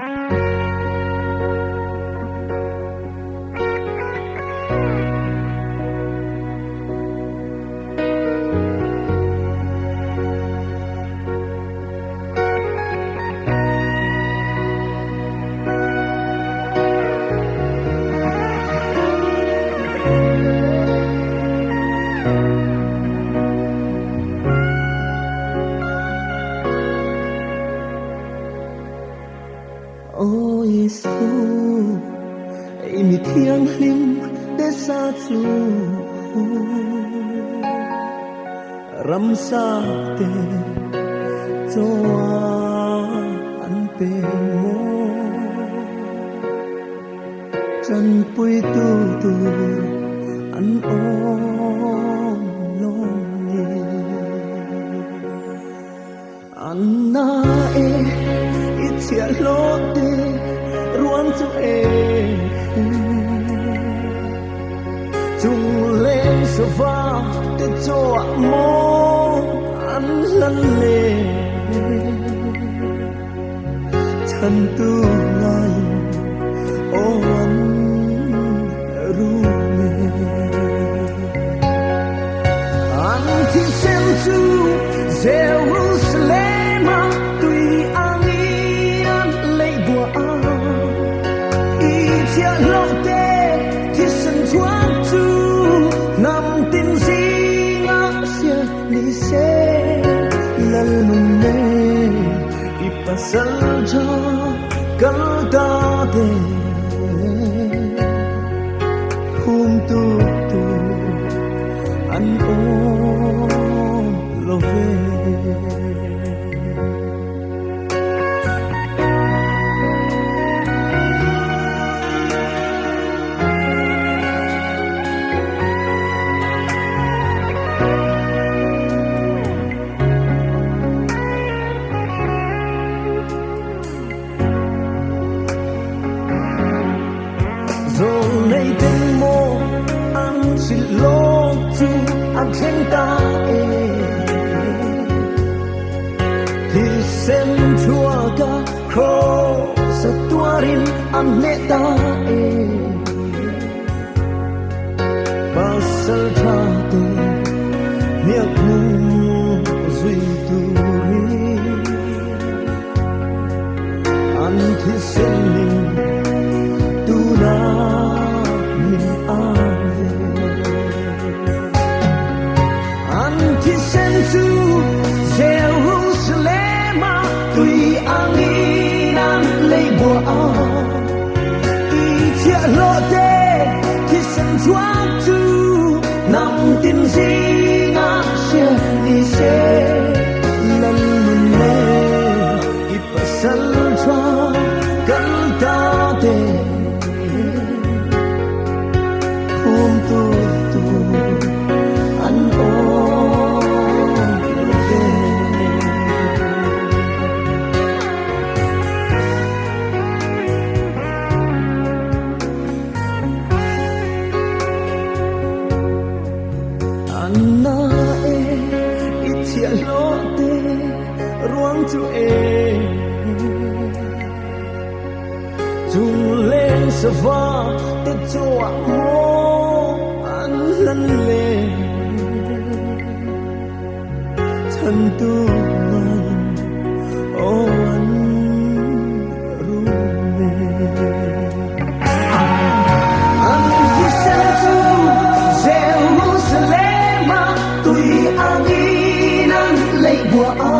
Aw Isu, i mi thianghlim te sa chu ramsa te chaw an pe maw? Tanpuitu tur an awm lawm ni? An na e, i chhiahhlawh te ruang chu e. Chung leng sava te chawah maw an hlan le. Chhantu ngaiin aw an rum e. An thisen chu Jerusalem-a tui angin an lei buah a, i chhiahhlawh te thisen chhuak chu hnam tin zingah hriat ni se. Lalnunne i pasal tha kal ta te phum tu tur an awm lo ve. Zawlnei ten maw an hrilh lawk chu an thleng ta e. Thisen chhuaka kraws a tuarin an hneh ta e. Pasal tha te hniak hnung zui turin an thisen in tuna min au ve. An thisen chu Jerusalem ah tui angin an lei buah a. I chhiahhlawh te thisen chhuak chu hnam tin zingah hriat ni se. Lalnun le i pasal tha kal ta te phum tu tur an awm lo ve. Anna e i chhiahhlawh te ruang chu e Chung leng sava te chawah maw an hlan le Chhantu ngaiin aw an rum e. An thisen chu Jerusalem-ah tui angin an lei buah a.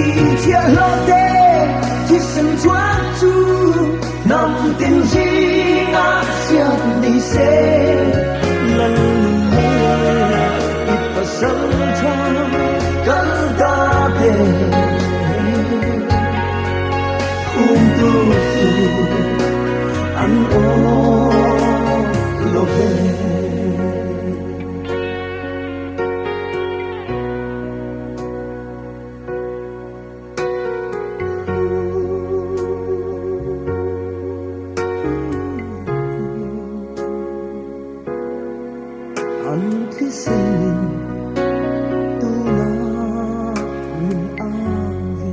I thiahhlawh te thisen chhuak chu hnam tin zingah hriat ni se. Lalnunne i pasal tha kal ta te phum tu tur an awm lo ve. An thisen in tuna min a ve.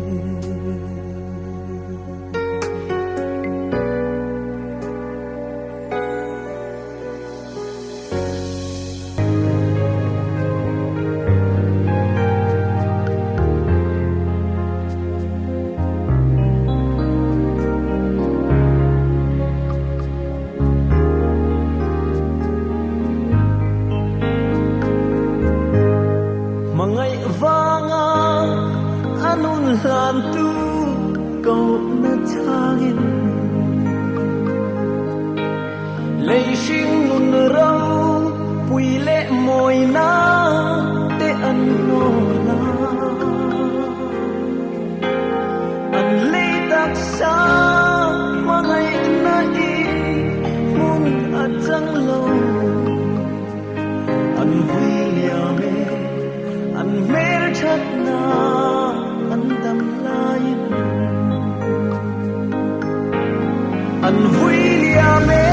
Kohna chhangin lei hring nun ro pui leh mawina te an hnawl a, an lei taksa hmangaihna in hmun a chang lo. An vui liam e, an hmelthatna an dam laiin. An vui liam e,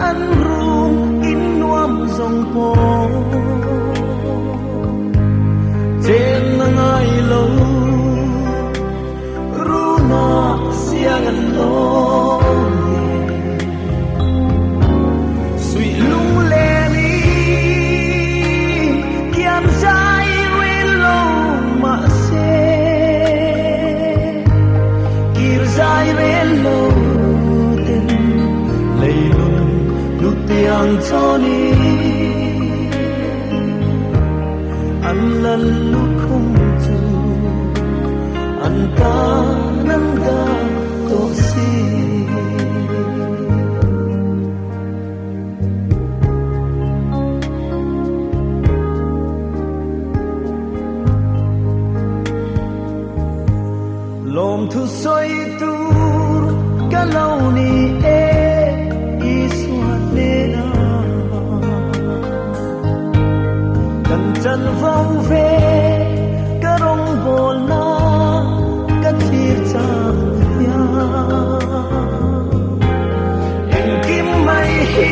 an rum in nuam zawng pawh chen a ngai lo, runa siang an lawm e. Suih lunglen i kiam zai rel lo mahse kir zai rel lo ten leilung hnutiang chawn i an lal lukhum chu an tan an dah tawh si. Lawmthu sawi tur ka lo ni e Isua hnena kan chanvo ve ka rawngbawlna ka thlir chak hian. Engkim mai hi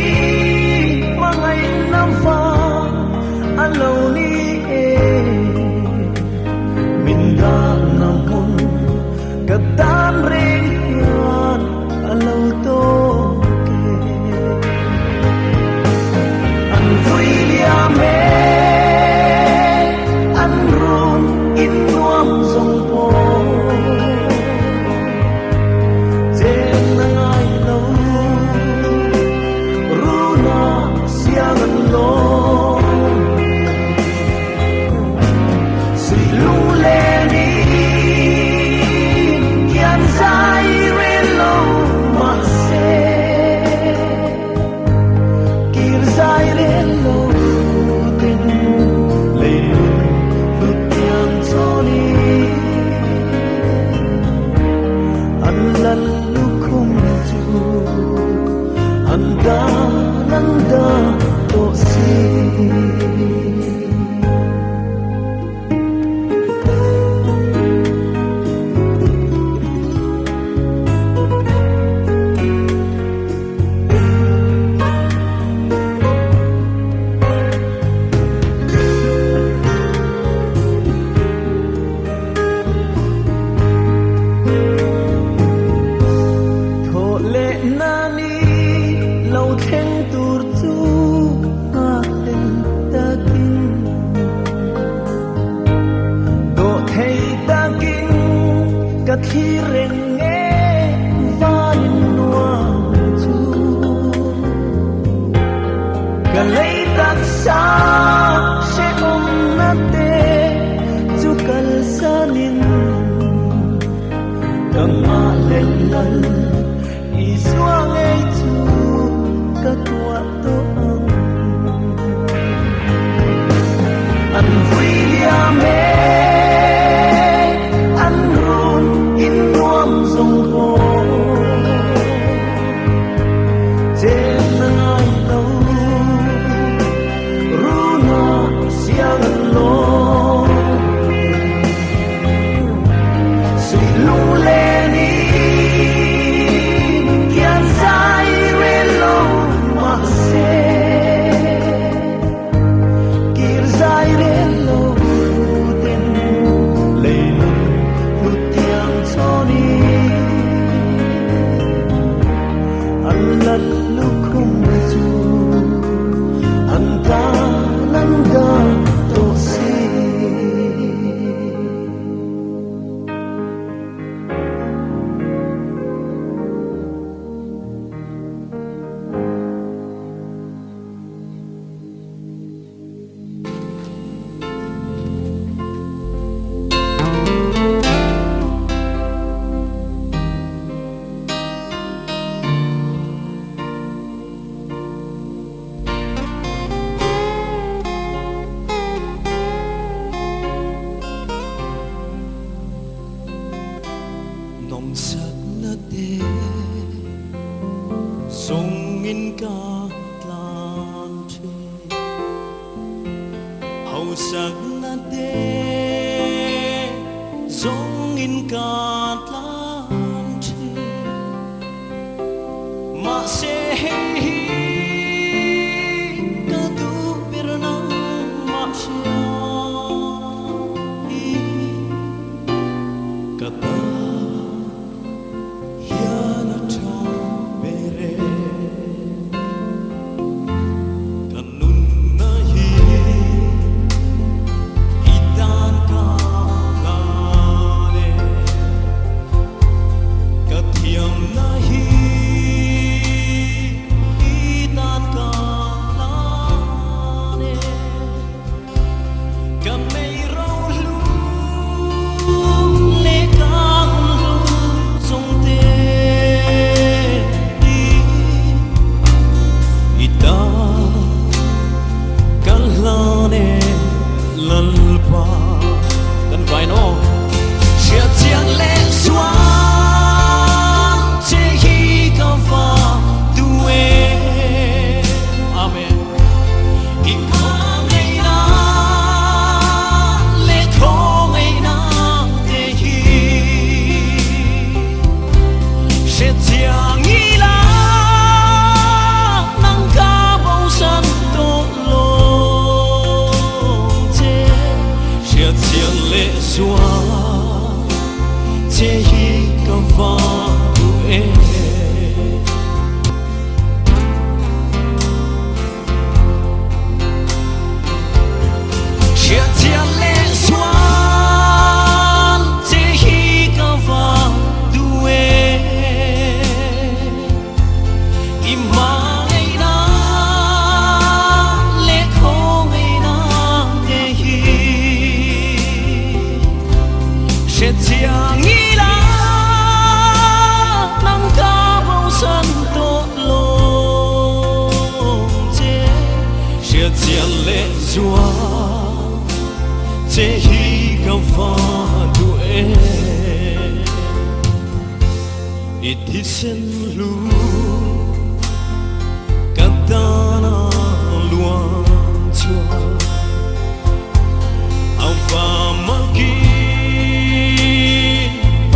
hmangaihna vang a lo ni e. Min dahna hmun ka tan reng hian a lo tawk e. An vui liam e, an run in nuam zawng pawh. Chen a ngai lo, runa siang an lawm. Suih lunglen i kian zai rel lo mahse, kir zai rel lo ten leilung hnutiang chawn i. An lal lukhum chu an dan an dah tawh si. Thawh leh na ni lo thleng tur chu nghakhlel takin, dawh thei takin ka thlir reng nge vanin nuam chu. Ka lei taksa hrehawmna te chu kalsanin ka nghah leh lal Isua ngei chu ka tuah tawh ang. An vui liam e, an run in nuam zawng pawh. Chen a ngai lo, runa siang an lawm. Suih lunglen i kian zai rel lo mahse. Hausakna te zawngin ka tlan thin. Mahse hei hi ka duh ber nangmah hria hi ka ta hian a tha ber e. Ka nunna hi i tan ka hlan e. Ka thiamna hi i tan ka hlan e. Ka nei rohlu leh ka hlu zawng te hi i tan ka hlan e Lalpa. Kan vain aw. Hriatchian leh zual che hi ka va duh e. Amen. I hmangaihna leh khawngaihna te hi hrechiang ila nang ka bosan tawh lo che. Hriatchian leh zual che hi ka va duh e. Hriatchian leh zual che hi ka va duh e. I hmangaihna leh khawngaihna te hi hrechiang ila nang ka bosan tawh lo che. Hriatchian leh zual che hi ka va duh e. I thisen hlu ka tana luan chhuak a va malkin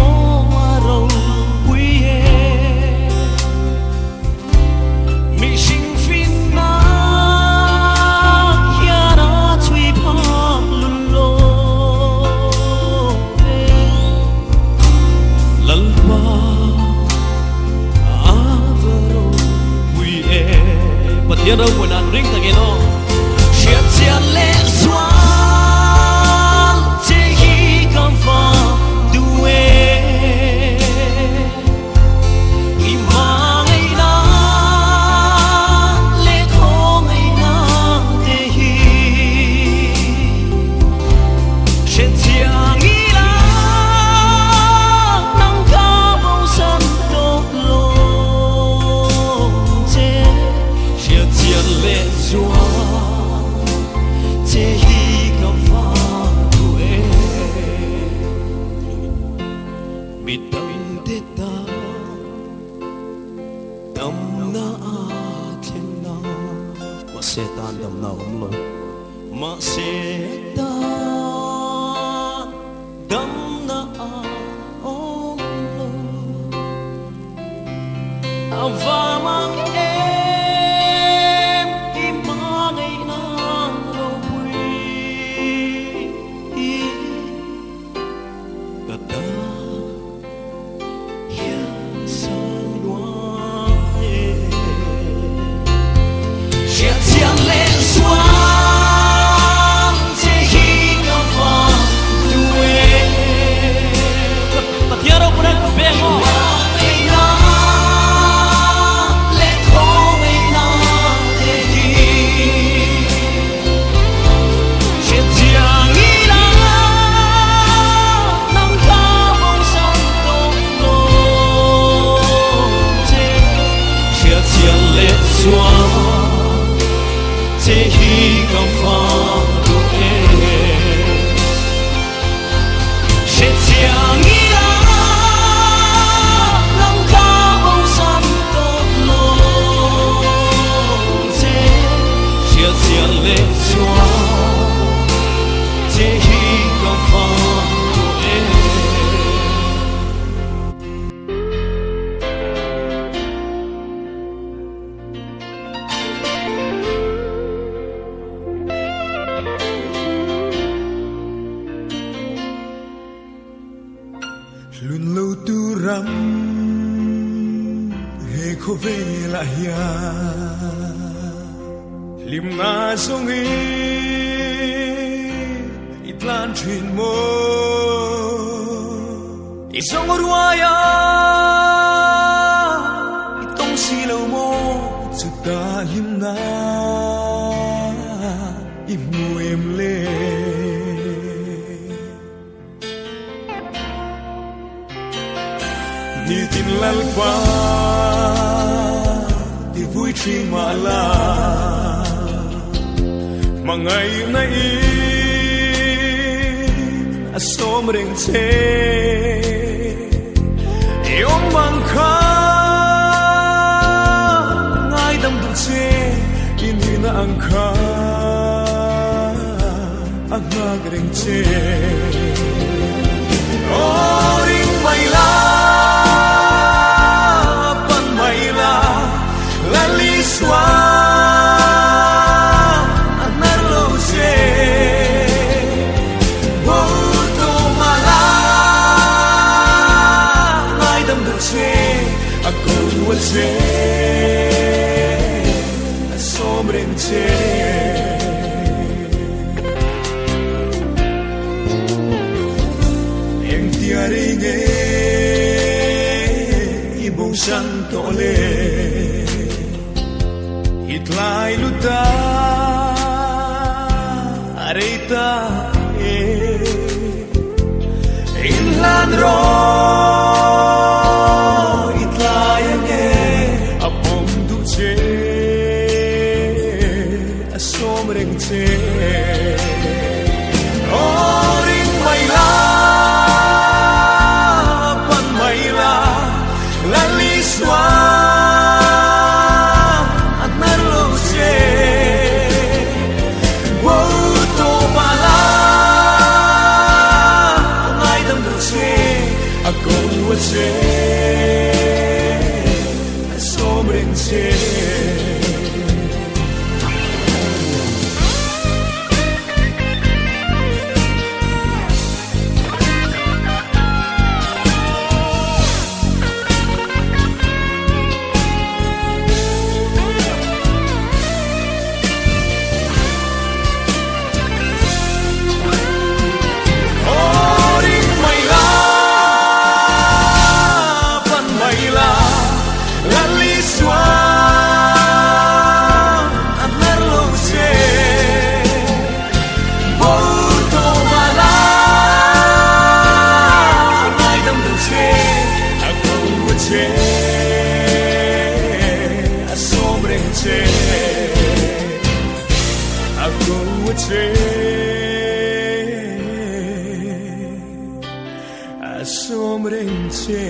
aw a ropui e. Mihring finna hian a chhui phak lul lo ve. Lalpa a va ropui e. Pathian ropui nan ring takin aw. Hriatchian leh zual che hi ka va duh e. I hmangaihna leh khawngaihna te hi hrethiang ila nang ka bosan tawh lo che. Hriatchian leh zual che hi ka va duh e. Mi dangte tan damna a thlen na. Mahse tan damna a awm lo. Mahse tan damna a awm lo. A va mak em i hmangaihna ropui hi. Ka ta hian sang luang e. Hriatchian leh zual che hi ka va duh e. Pathian ropui nan ka pek maw? Leiah hian hlimna zawngin i tlan thin maw? I zawng ruai a, i tawng si lo maw? Chutah hlimna i hmu em le? Nitin Lalpa ti vui thin mah la, hmangaihna in a sawm reng che. I awm ang kha ngaidam duh che, i nihna ang kha. A nghak reng che. Aw ring mai la, pan mai la, Lal Isua a hnar lo che. Bo tawh mah la, ngaidam duh che, a ko a che, a sawm reng che. Engtia rei nge i bosan tawh le? I tlai lut a, a rei ta e. Inhlan rawh i tlai ange, a pawm duh che. A sawm reng che. Aw ring mai la, pan mai la, Lal Isua a hnar lo che. Bo tawh mah la, a ngaidam duh che, a ko a che, a sawm reng che. A sawm reng che.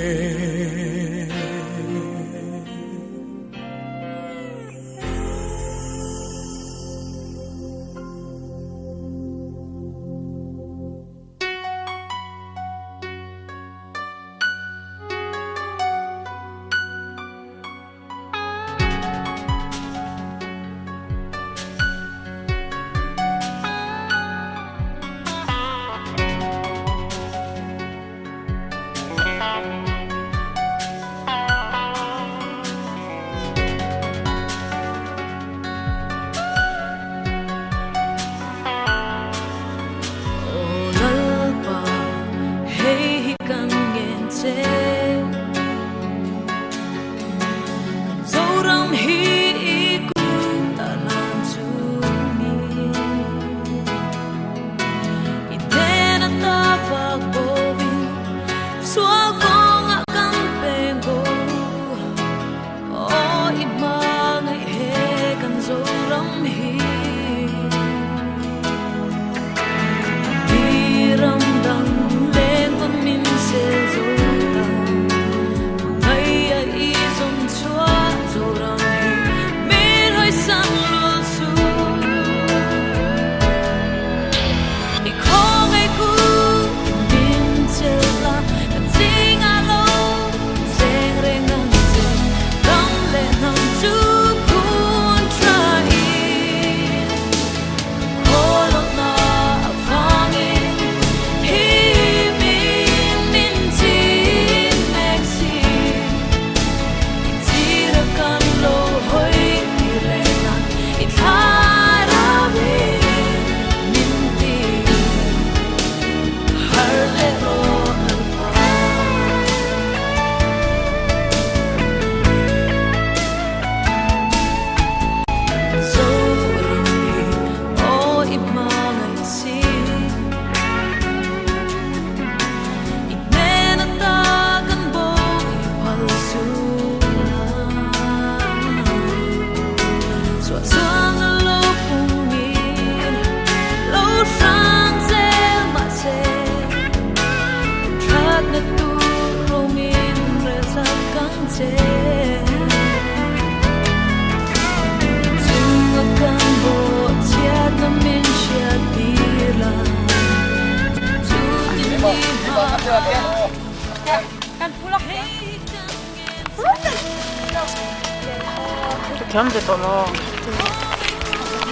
Thiam ve tawh lo.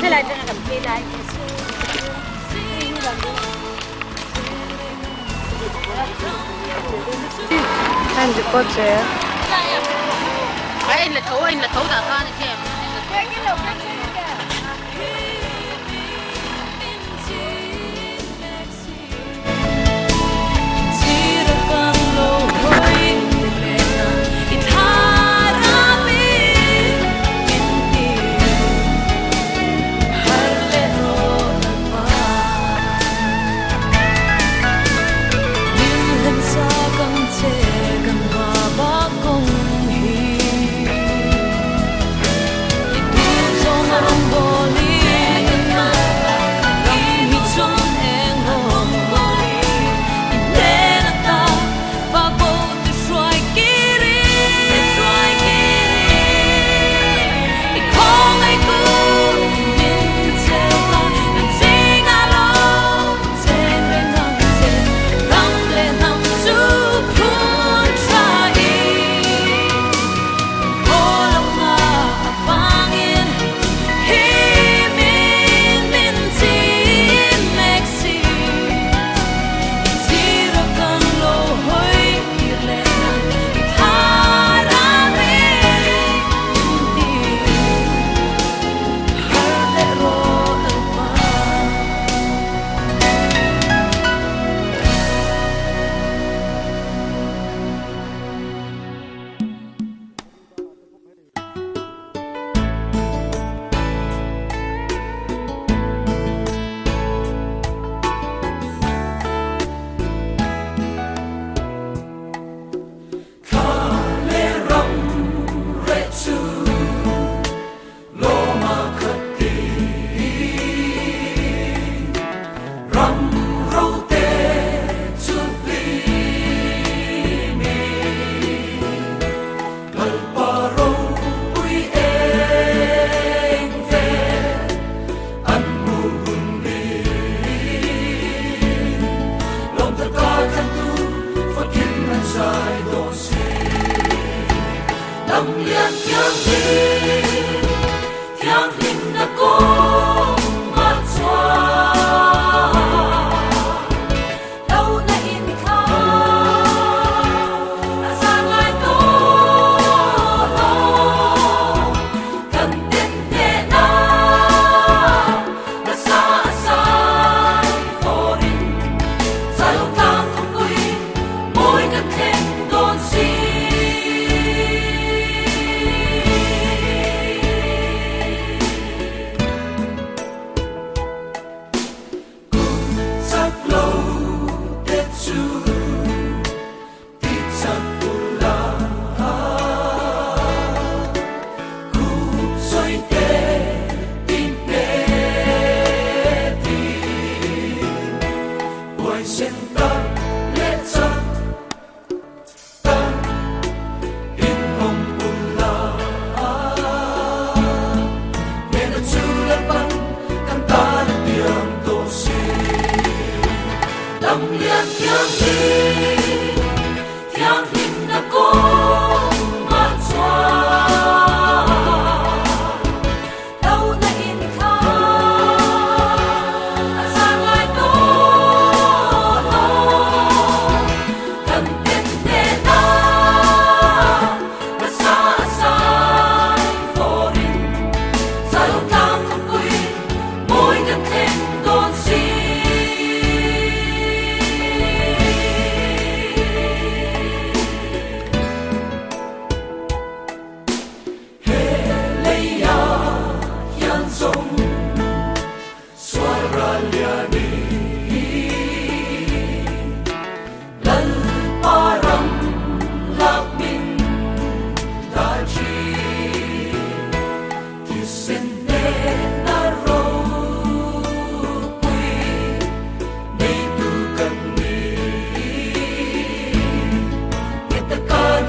Helai tang kan phei lai. Heng di pawh che. Ai la tho ai la tho da khan a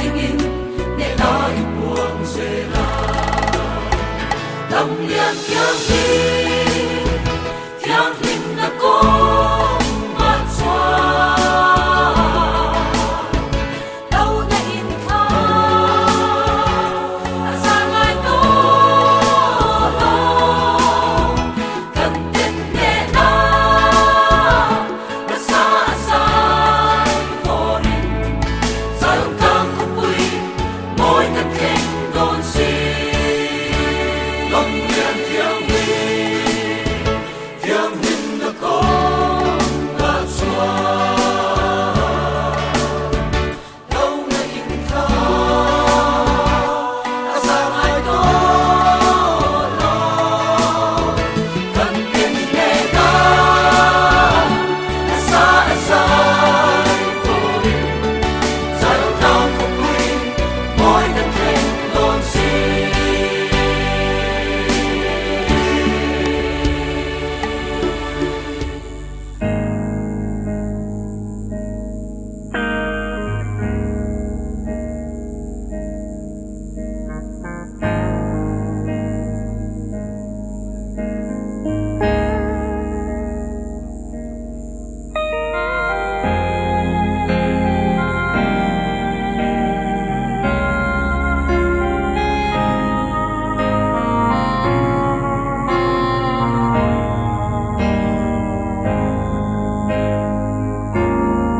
Dingin ne Lamlian thianghlim, thianghlimna kawngah chuan hlauhna inthla a zar ngai tawh lo. Kan ten hnehna nasa a zai fawrin Zaiawmtlang khawpui mawi kan thleng dawn si. Lamlian thianghlim, thianghlimna kawngah chuan hlauhna inthla a zar ngai tawh lo. Kan en hnehna nasa a zai fawrin Zaiawmtlang khawpui mawi kan thleng dawn si.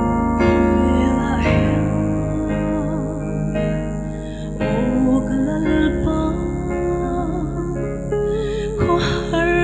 Khawvelah hian aw ka Lalpa, khawhar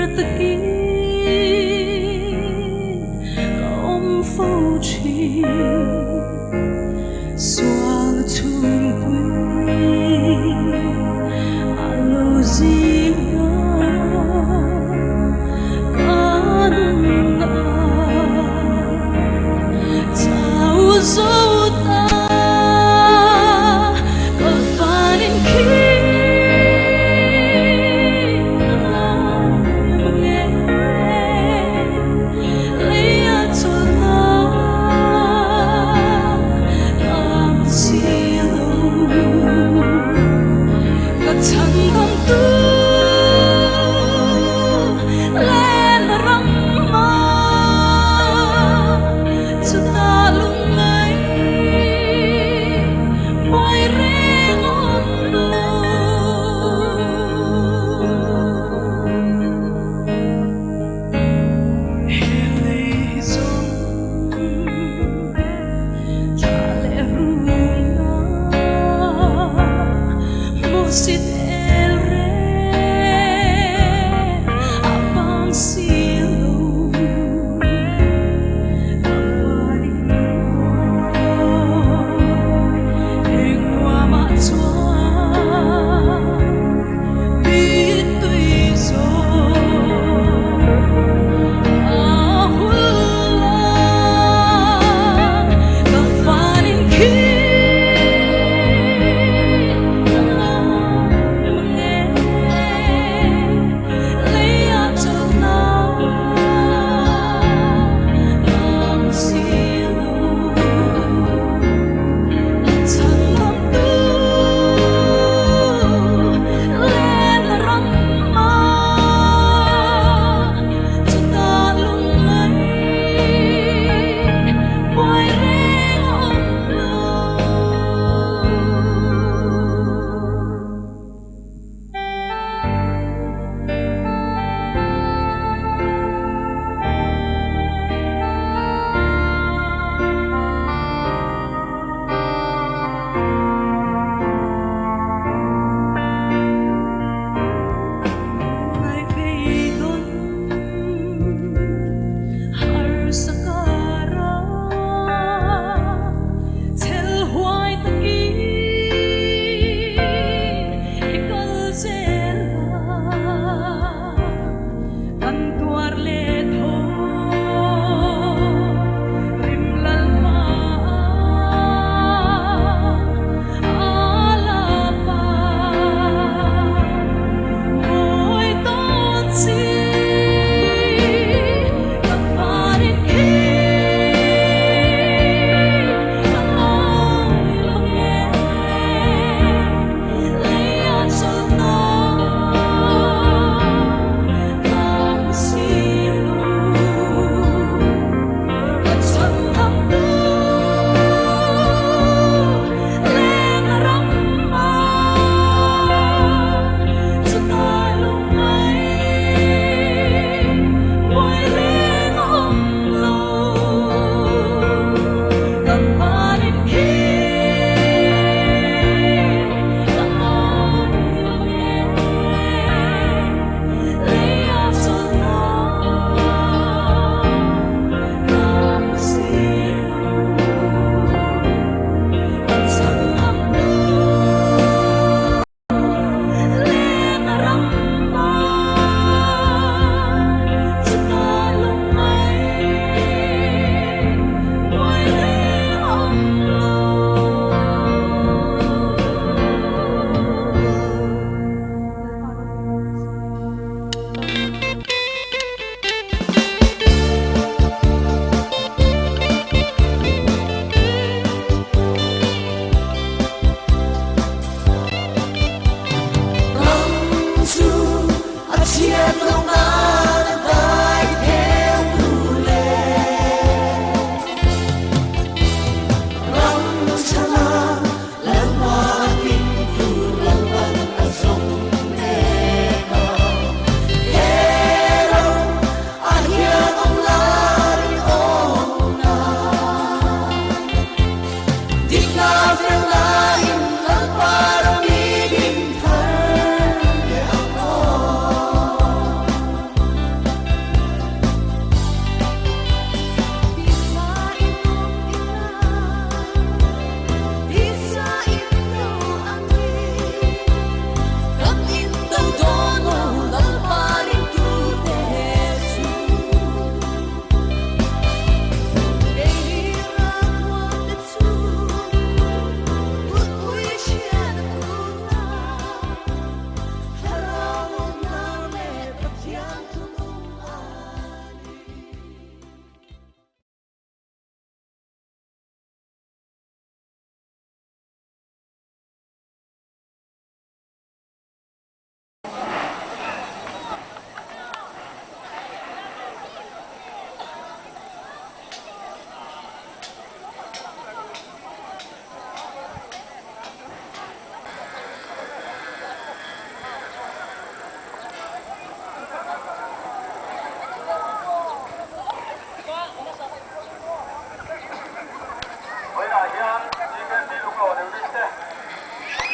Vawiinah hian GKP Lunglawn Unit te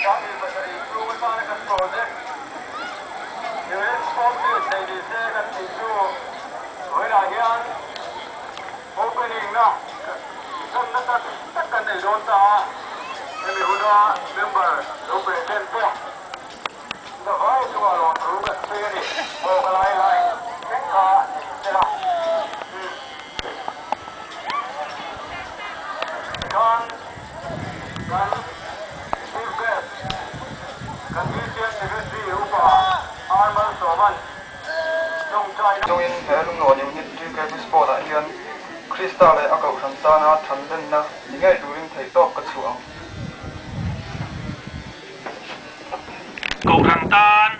27 chhung atana kan project Unit Sport Field nei ni se kan tih chu vawiinah hian opening na inzawmna tak tak kan nei dawn ta a, hemi huna member lo present te Zavai chungah lawmthu kan sawi a ni. Aw ka lai lai thleng kha ni sela. Tikhan kan Chief Guest, kan Mission Secretary Upa R Malsawman tawngtaina. Chungin he lunglawn unit GKP Sport ah hian Krista leh a kohhran tana thanlenna ni ngei turin theihtawp ka chhuah ang. Kohhran tan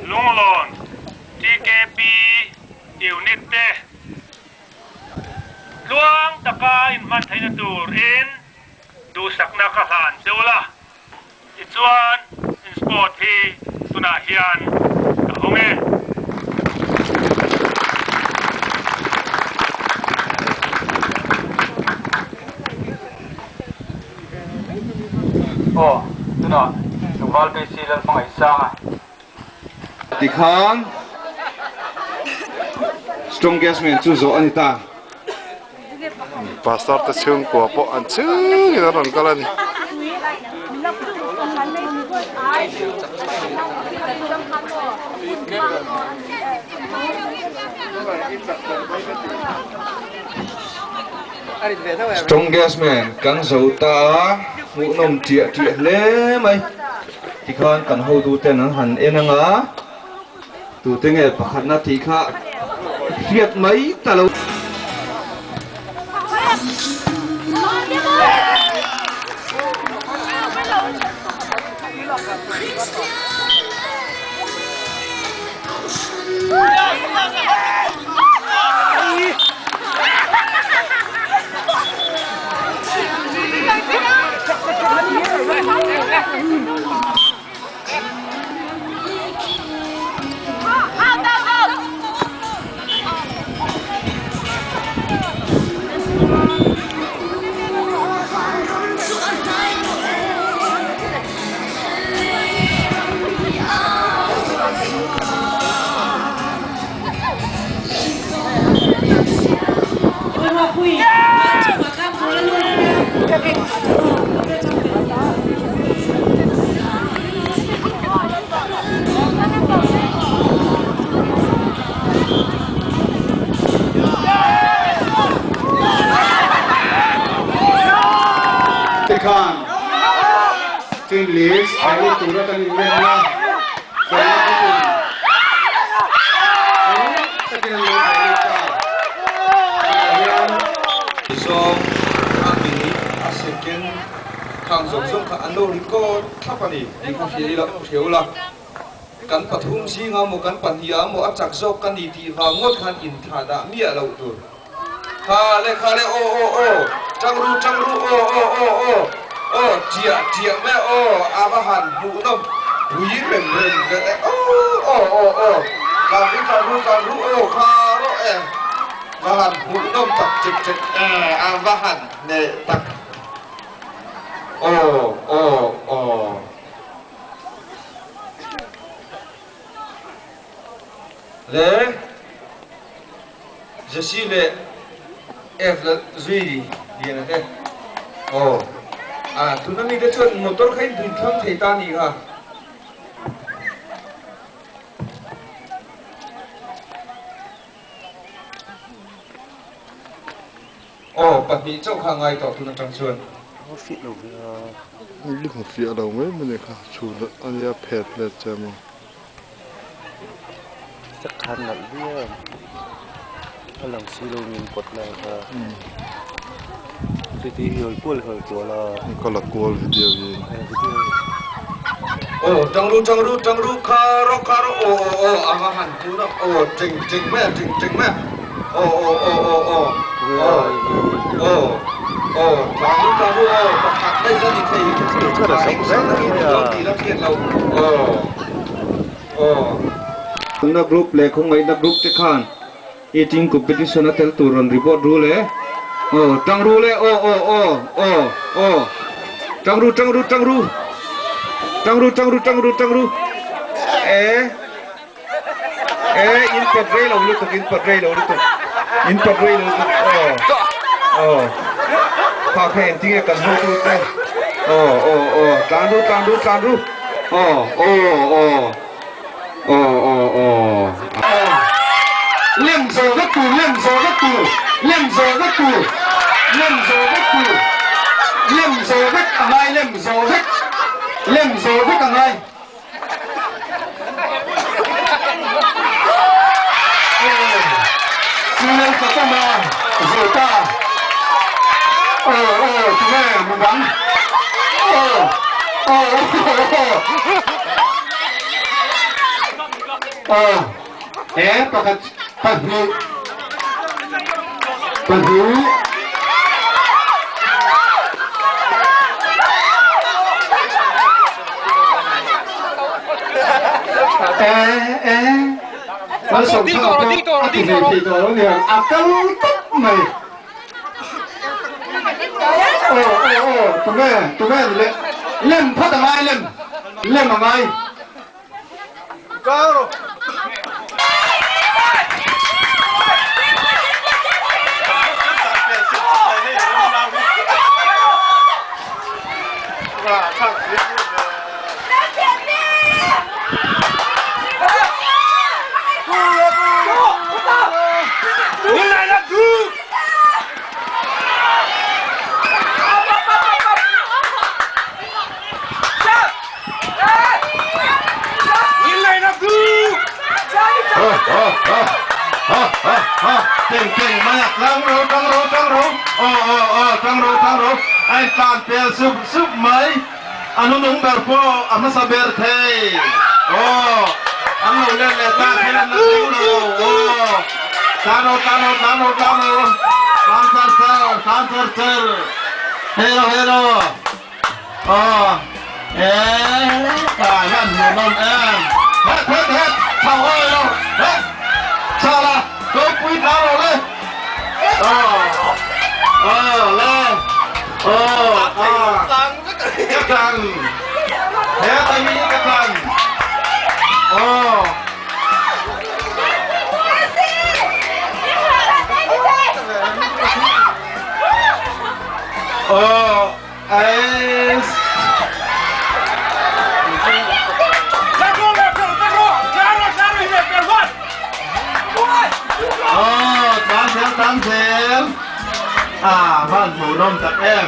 Lunglawn TKP Unit te tluang taka inhman theihna turin duhsakna ka hlan cheu la. Tichuan in sport hi tunah hian ka hawng e. Aw, tunah tlangval PC Lalhmangaihsanga. Tikhan Strongest Man chu zawh a ni ta. Pastor te chhungkua pawh an chhungin an rawn kal a ni. Strongest Man kan zo ta a, hmuhnawm ṭiah ṭiah hle mai. Tikhan kan hotuten an han en ang a, tute nge pakhatna tih kha hriat mai ta lo. Tikhan team list thailut tura kan inremna felna takin fel takin an lo thailut ta. Tunah hian zawng a minute a second khang zawng zawng kha an lo record thlap a ni tih kha hria ila hria ula. Kan pathum zinga maw kan pahniha maw a chak zawk ka ni tih vang ngawt khan inthlah dah miah loh tur. Kha le kha le aw aw aw tang ru tang ru aw aw aw aw aw tiah tiah mai a aw a va han hmuh nawm pui rem rem ve le aw aw aw aw tlan ru tlan ru tlan ru aw kha rawh e va han hmuh nawm tak chek chek e a va han hneh tak aw aw aw. Le Jesse leh F la zui lian a te. Aw. A tuna mite chuan motor kha in pin thlang thei ta nih kha. Aw, pahnih chauh kha a ngai tawh tun atang chuan. Fiah lo ve a. I hmu fiah lo mai mai nih kha chhun a nia phet let che maw. Ka khan nalh viau a lang si lo min pawt lai kha chuti hi hawi kual hawi kual a. Ka la kual video hi. Aw tangru tangru tangru kha rawh kha rawh aw aw aw a va han tun a aw teng teng mai a teng teng mai a aw aw aw aw aw aw aw aw tangru tangru aw pakhat daih kha ni thei a eng zat takin ni dawn tih la hriat loh aw aw. Na group leh khawngaihna group te khan Eating competition a tel tur rawn report ru le aw tang ru le aw aw aw aw aw tang ru tang ru tang ru tang ru tang ru tang ru tang ru e e in pawt rei lo lutuk in pawt rei lo lutuk in pawt rei lo lutuk aw aw kha kha engtinge kan hotu te aw aw aw tlan ru tlan ru tlan ru aw aw aw Aw aw aw. Lem zawh vek tur, lem zawh vek tur, lem zawh vek tur, lem zawh vek tur, lem zawh vek a ngai, lem zawh vek, lem zawh vek a ngai. Signal Fatama zo ta. Aw aw tunge midang. Aw aw aw. Aw e pakhat pahnih pahnih e e Malsawmthanga pawh a ti ve thei tawh lo niang a kal tawp mai. Aw aw aw tunge tunge ni le lem phawt a ngai lem lem a ngai. Teng teng mai a tlang ro tlang ro tlang ro aw aw aw tlang ro tlang ro a in tlan pel sup sup mai a hnunung ber pawh a hmasa ber thei aw an lo let leh ta kher an la thleng lo aw tlan ro tlan ro tlan ro tlan ro tlan char char tlan char char hero hero. Aw e ta hian hmuh nawm em. Het het het chho awi lo het chho la ropui tla lo le aw aw le aw aw ka tlan he ta hi ka tlan aw. Aw. Aw tlan zel tlan zel ah van hmuh nawm tak em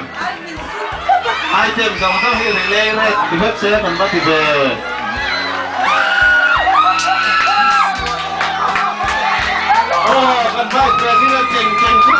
item zawng zawng hi relay rate ti vek se kan va ti ve. Aw kan vice president cheng cheng chu.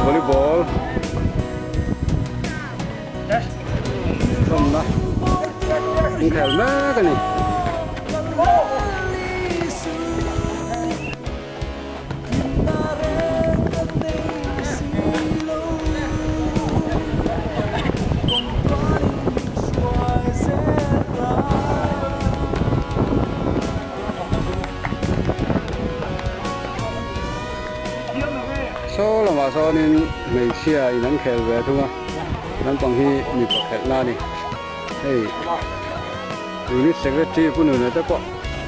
Volleyball chhawmna inkhel mek a ni. Saw lamah sawnin hmeichhia in an khel ve thung a, naupang hi mipa khelhna a ni. Hei unit secretary Pu Nuna te pawh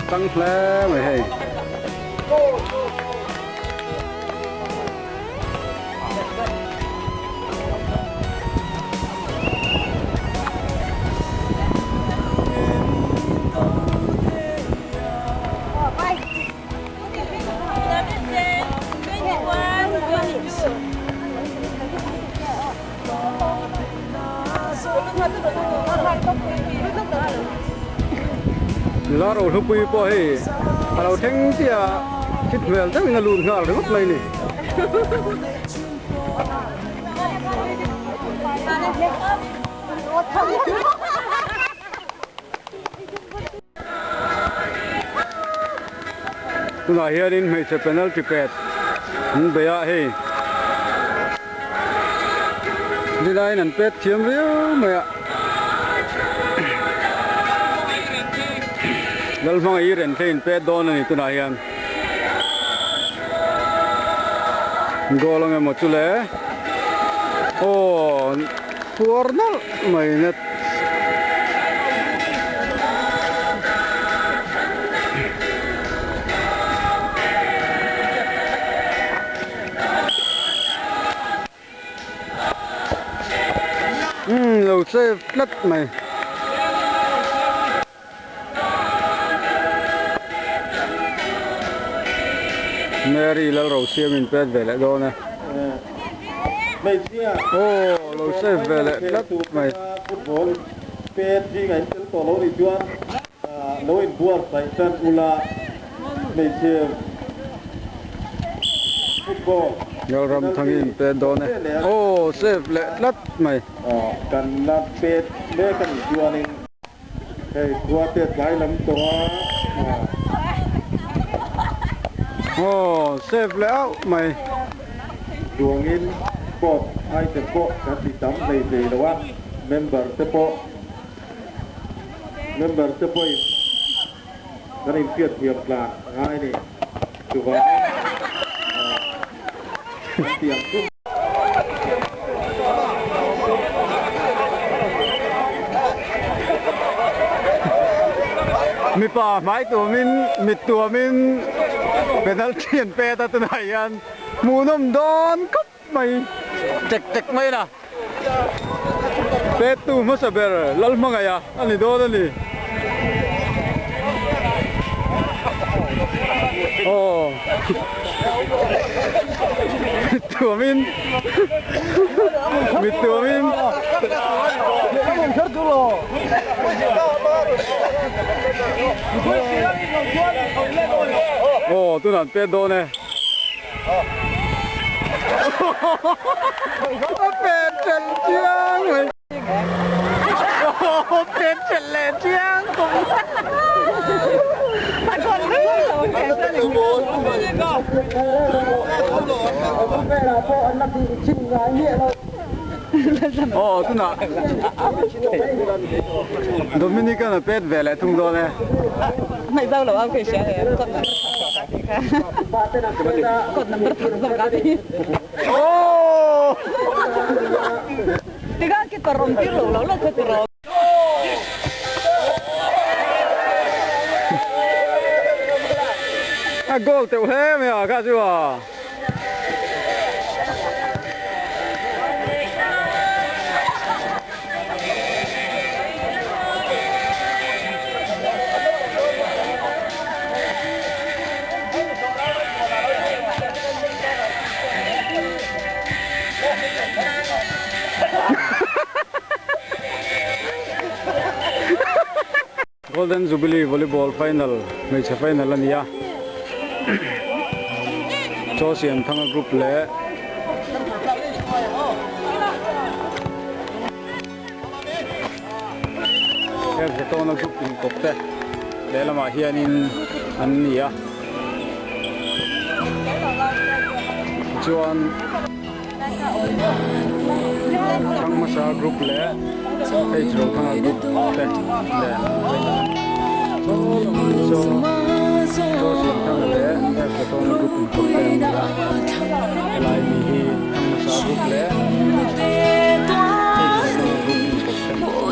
tang hle mai hei. Nula rohlupui pawh hei a lo thleng chiah a, thit hmel deuhin a lut nghal ringawt mai a ni. Tunah hianin hmeichhe penalty pet an bei a hei nilaiin an pet thiam viau mai a Lalhmangaih i renthlei in pet dawn a ni tunah hian goal ang emaw chu le aw puar nawlh mai net. Umm lo save tlat mai. Mary Lalrosiam in pet ve leh dawn e. Aw lo save ve leh tlat mai. Football pet zingah in tel tawh lo nih chuan lo inbuatsaih tan ula hmeichhe football Lalram thangin in pet dawn e. Aw save leh tlat mai. Kan la pet mek a nih chuanin. Hei khua te tlai lam tawh a. Aw save leh auh mai. Chuangin sport item pawh kan ti tam hlei hlei lo a, member te pawh member te pawhin kan inhriat thiam tlan a ngai a ni. Chuvangin kan ti ang chu. Mipa hmai tuamin mit tuamin penalty an pet a tunah hian hmuhnawm dawn khawp mai tek tek mai a pet tu hmasa ber Lalhmangaih a a ni dawn a ni aw. Tuamin mit tuamin Aw tunah an pet dawn e A pet ṭhelh chiang mai Aw pet ṭhelh leh chiang khawp Aw tunah Dominican a pet ve leh thung dawn e. Aw. A goal teuh hle mai a kha chu a. Golden Jubilee Volleyball Final hmeichhe final a ni a Chaw Siamthanga group leh. Zatawna group inkawp te lehlamah hianin an ni a. Tichuan Thangmasa group leh H Rothanga group te nen saw lamah hi saw Chaw Siamthanga leh F Zatawna group inkawp te an ni a. Helai mi hi Thangmasa group leh H Zatawna group inkawp te an ni.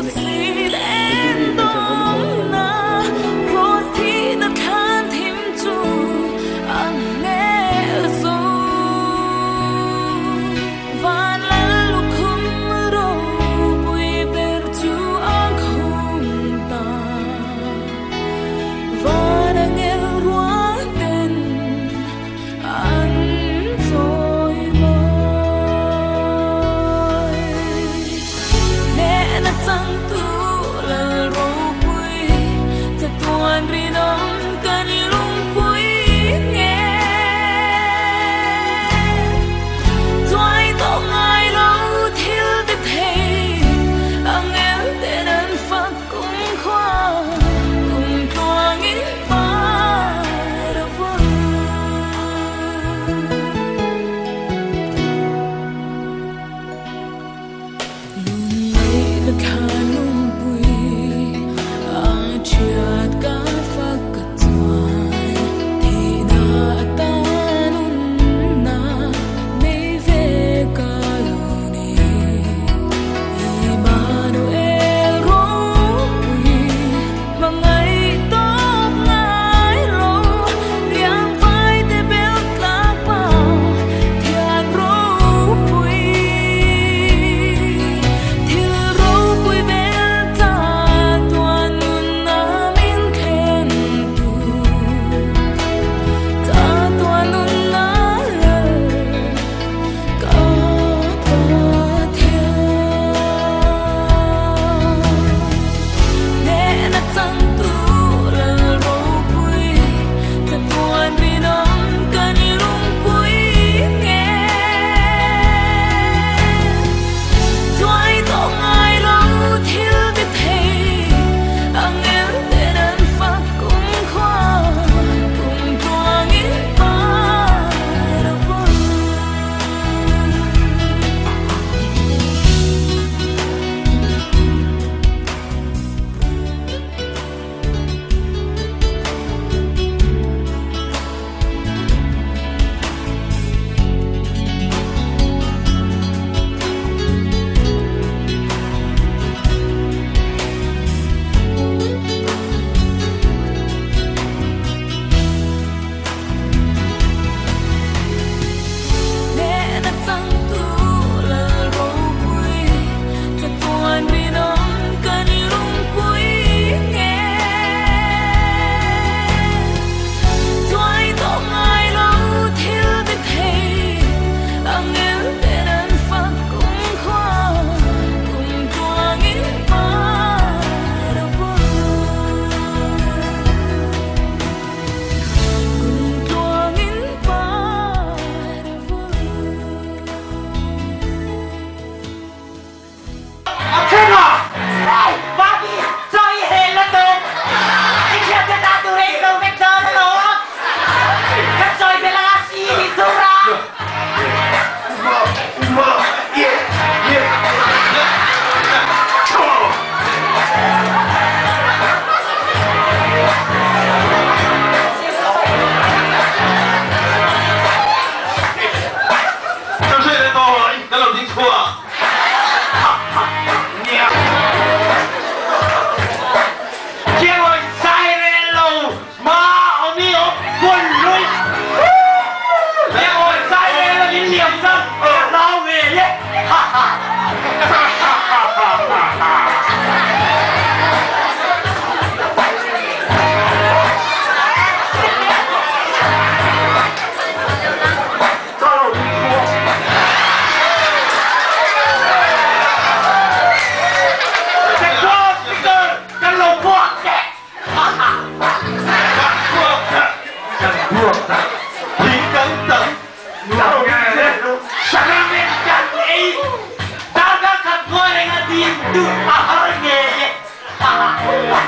Jubilee Hmeichhe Volleyball Final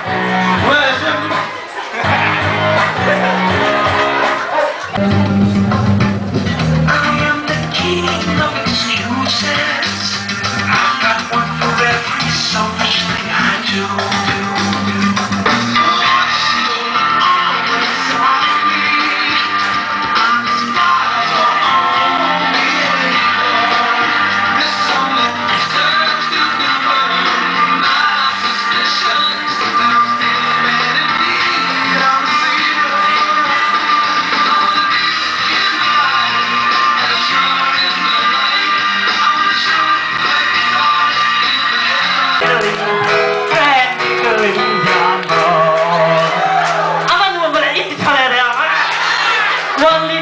万里。